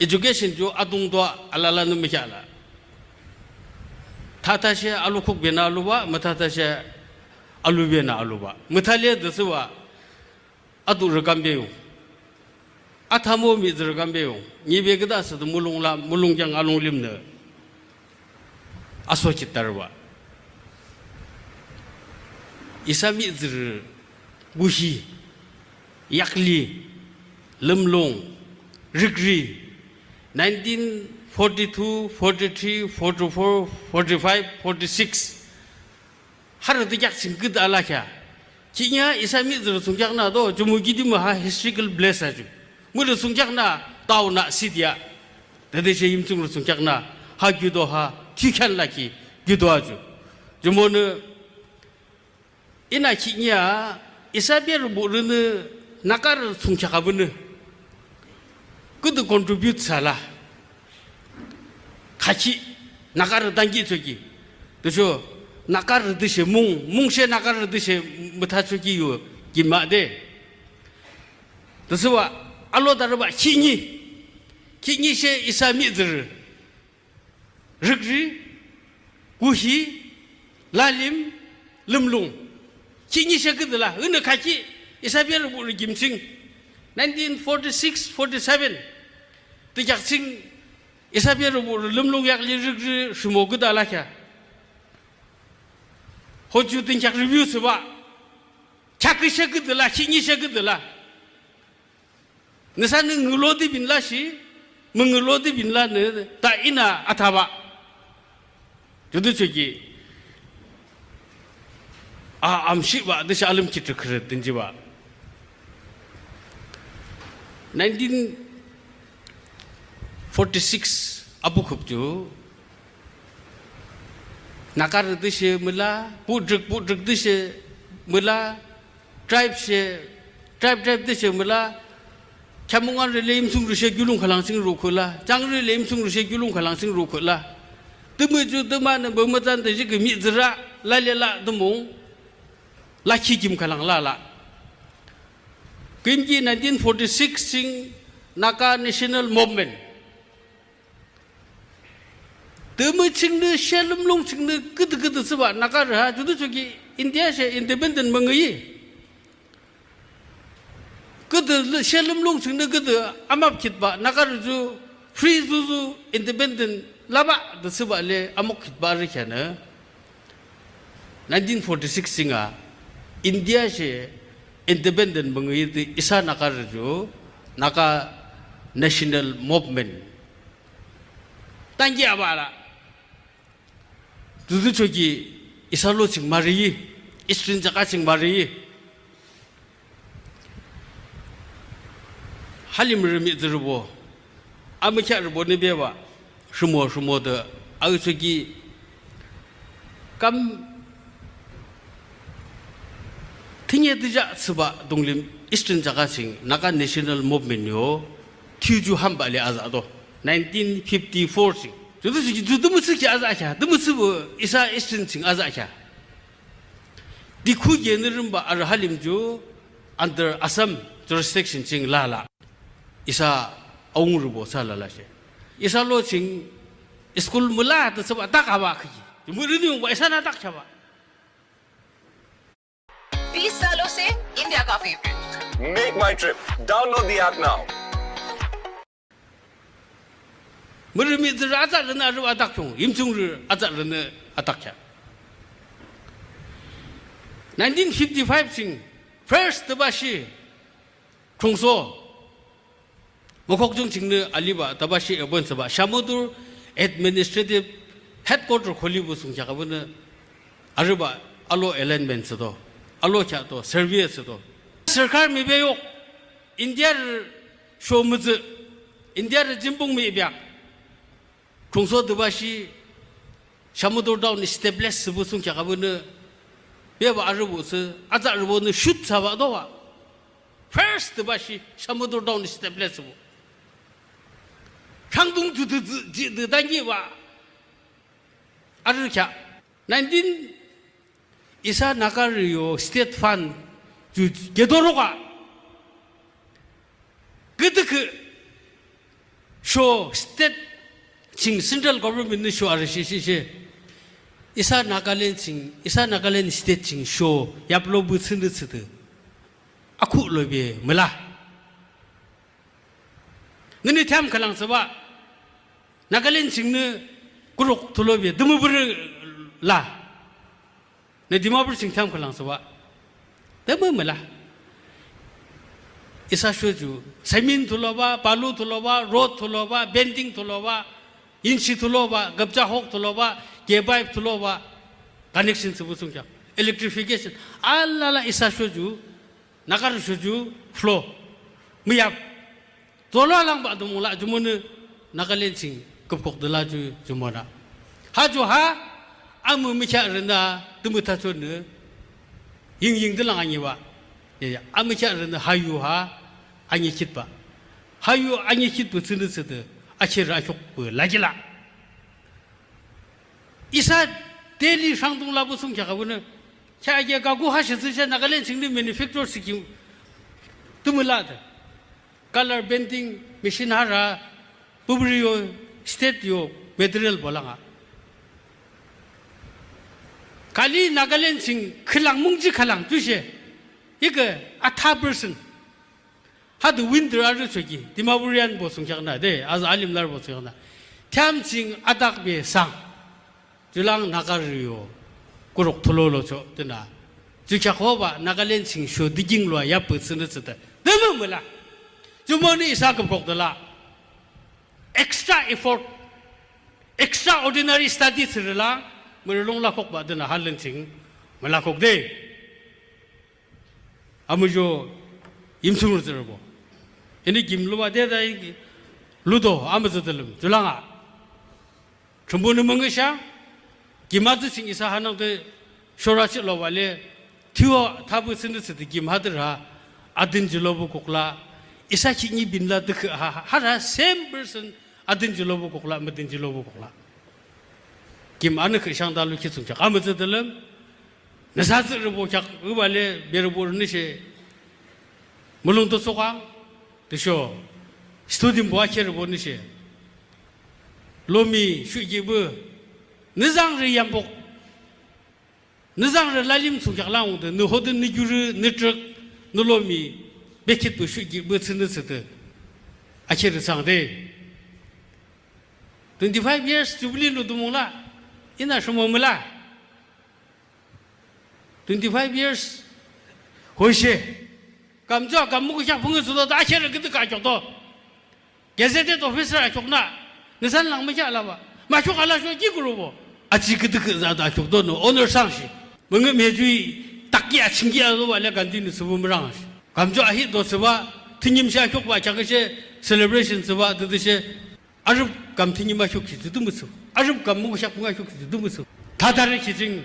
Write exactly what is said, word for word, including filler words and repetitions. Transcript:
Education ju adungto alalanü mükheahlah. Thathashe alukhukbenü alubah, müthatha she alubenü alubah. Müthale thsübah, aturü kambe yung. Athamo mihtsürü kambe yung. Nyibe küdah thsüde mulongla, mulong kheang alunglimnü asokhitdarübah. Isa mihtsürü kuhi, yakli, lümlung, rükri, nineteen forty-two, forty-three, forty-four, forty-five, forty-six. Harü thsungkheak ching küdah alakheah. Khihni a isa mihtsürü thsungkheaknü to, jumu kidi mü ha historical place a ju. Mürü thsungkheaknü town a city a. Tütüshe Yimchunger thsungkheaknü ha kiuto ha thiyukhean lakhi kiuto a ju. Jumonü inü khihni a isa berübonü Nagarü thsungkheak abünü küdü contribute thsüla. Khakhi Nagarü dangkhichoki. Tüsho Nagarü tüshe mung, mungshe Nagarü tüshe müthachoki yo kimade. Tüsübah alodarübah khihni. Khihni she isa mihtsürü. Rükri, kuhi, lalim, lümlung. Khihni she küdüla, inü khakhi, isa berübonü kim ching. Nineteen forty-six, forty-seven. Thsungkheak ching, isa berübonü lümlung yakli rükri rhimo küdah alakheah. Hoju thsungkheak review thsübah. Kheakü she küdüla, khihni she küdüla. Nüsanü ngülo de binla shi, müngülo de binla nü, ta inü athabah. Judüchoki, a, amshibah, tüshe alümkhi tükhürü dünjibah. Nineteen forty-six abukhüp ju, Nagarü tüshe müla, Pudrük, Pudrük tüshe müla, tribe she, tribe, tribe tüshe müla, Kheammoangrü le Yimchunger she kiulong khülang ching rukhüla, Changrü le Yimchunger she kiulong khülang ching rukhüla. Tümü ju tümünü bümütsan de jikhi mihtsürü, lalela tümü, lakhi kim khülang lala. Küyimki nineteen forty-six ching Naga National Movement. Tümü chingnü, she lümlung chingnü, küdü küdü thsübah, Nagarü ha, judüchoki India she independent müngüi. Küdü lü-, she lümlung chingnü küdü amap khitbah, Nagarü ju free zuzu independent labah, de thsübah le amok khitbah arükheanü. Nineteen forty-six ching a, India she independent müngüi de isa Nagarü ju, Naga National Movement. Dangkhiabah la. Judüchoki isa lo ching marüi, Eastern jaga ching marüi. Halimrü mihtsürübo, amükheahrübonü bebah, rhimo rhimo de, achoki kam thüne tüjah thsübah dunglim Eastern jaga ching Naga National Movement yo, thiyu ju hambah le azahdo, nineteen fifty-four ching. Judüchoki ju tümütsükhi azahkheah, tümütsübo isa Eastern ching azahkheah. Dikhu kenü rimba arü halim ju under Assam jurisdiction ching lala. Isa aungrübo thsü lalashe. Isa lo ching school müla de thsübah tak abah khaki. Mürünü yungba isanü tak kheaba. Bees saalon se India ka favorite. Make my trip. Download the app now. Mürü mihtsürü atsarünü arü atak khiung, Yimchunger atsarünü atak kheah. Nineteen fifty-five ching, first Tabashi, Khongso, Mokokchung chingnü aliba Tabashi ebon thsüba, Shamator Administrative Headquarter kholibo thsungkheak abünü, arübah alo alignment thsüdo, alo kheahdo, survey thsüdo. Sarkar mübe yok, India rü sho mütsü, India rü jimbung mübea. Khongso Tabashi, Shamator town establish thsübo thsungkheak abünü, bebah arübo thsü, atsarübonü shoot thsübah doa. First Tabashi, Shamator town establish thsübo. Rhangdung ju de ji de dangkhiba. Arü kheah. Nineteen isa Nagarü yo state fund ju kedoruka. Küdükhüh Cho state ching central governmentnü sho arü she she she. Isa Nagaland ching, isa Nagaland state ching sho yaplo büthsünü thsüde akhuhlobe müla. Nünü thiyam khülang thsübah. Nagaland chingnü kuruk thsülobe tümüpürü la. Nü Dimapur ching thiyam khülang thsübah. Tümü müla. Isa sho ju cement thsülobah, balu thsülobah, road thsülobah, bending thsülobah, inchi thsülobah, gapja hok thsülobah, K pipe thsülobah, connection thsüpü thsungkheak, electrification. Alala isa sho ju Nagarü sho ju flow müyap. Tsolo langbah tümü la jumonü Nagaland ching küpkhuk de la ju jumonü. Ha ju ha amü mükheahrünü tümü thachonü ying ying de lang anibah. Ya ya, amükheahrünü ha yu ha anikhitbah. Ha yu anikhitbah thsünü thsüde akherü akhiukbah lakhi la. Isa Delhi sangdung lapü thsungkheak abunü. Kheahang kaku ha she thsüshe Nagaland chingnü manufacture thsükhi tümü la de. Color painting machine harü, püpürü yo, state yo, materialbo langa. Kali Nagaland ching khülang mungji khülang jushe. Ike atha person. Hadü winter arüchoki, Dimapurianbo thsungkheaknü, de, aza alimlarübo thsungkheaknü. Thiyam ching adak be sang. Ju lang Nagarü yo kuruk thsülolocho tünü. Ju kheak hobah Nagaland ching sho dikinglo yapü thsünü thsüde. Tümü müla. Jumonü isa küpkhuk de la. Extra effort, extraordinary study thsürü la, mürülung lakhukbah tünü ha lün ching mülakhuk de. Amuzho Yimchungrü tsührübo. Ini gim lubah de da ludo amütsü de lüm ju langa. Thrünpuhnü müngühshang, gim atsü ching isa hanangde shorachih lobah le, thiyu thapü thsünü thsüde gim hadürü ha, adin jilopü kuklah, isa khihni binlah de khüh ha, ha, harü same person, adin jilopü kuklah, müdin jilopü kuklah. Gim anü khüh shangdalu khi thsungkheak amütsü de lüm, nüsa tsührübo kheak, iba le berübo rünüshe, mulong to thsükang, tüsho, studentbo akherübo nüshe. Lomi shuhkihpü, nü zangrü yambok, nü zangrü lalim thsungkheak lang de, nü hode nü jurü, nü trük, nü lomi, bekhitpü shuhkihpü thsünü thsüde. Akherü thsangde. Twenty five years jubilee ludo mung la, inü rhimo müla. Twenty five years hoshe. Kamchoh kam mükheahpü ngü thsüdo de akherü küdükhüh akhiukdo. Gazetted officer akhiuknü. Nüsan lang mükheah labah. Mükheah alasho ki kurubo. Aji küdükhüh thsüde akhiukdo nü honor thsangshi. Müngühmühi ju takki achingki alobah le continue thsüpü mürangshi. Kamchoh ahi do thsübah, thünimshi akhiukbah kheaküshe celebration thsübah, tütüshe. Arüp kam thünim akhiukhi ju tümüsü. Arüp kam mükheahpü ngü akhiukhi ju tümüsü. Thadarü khi ching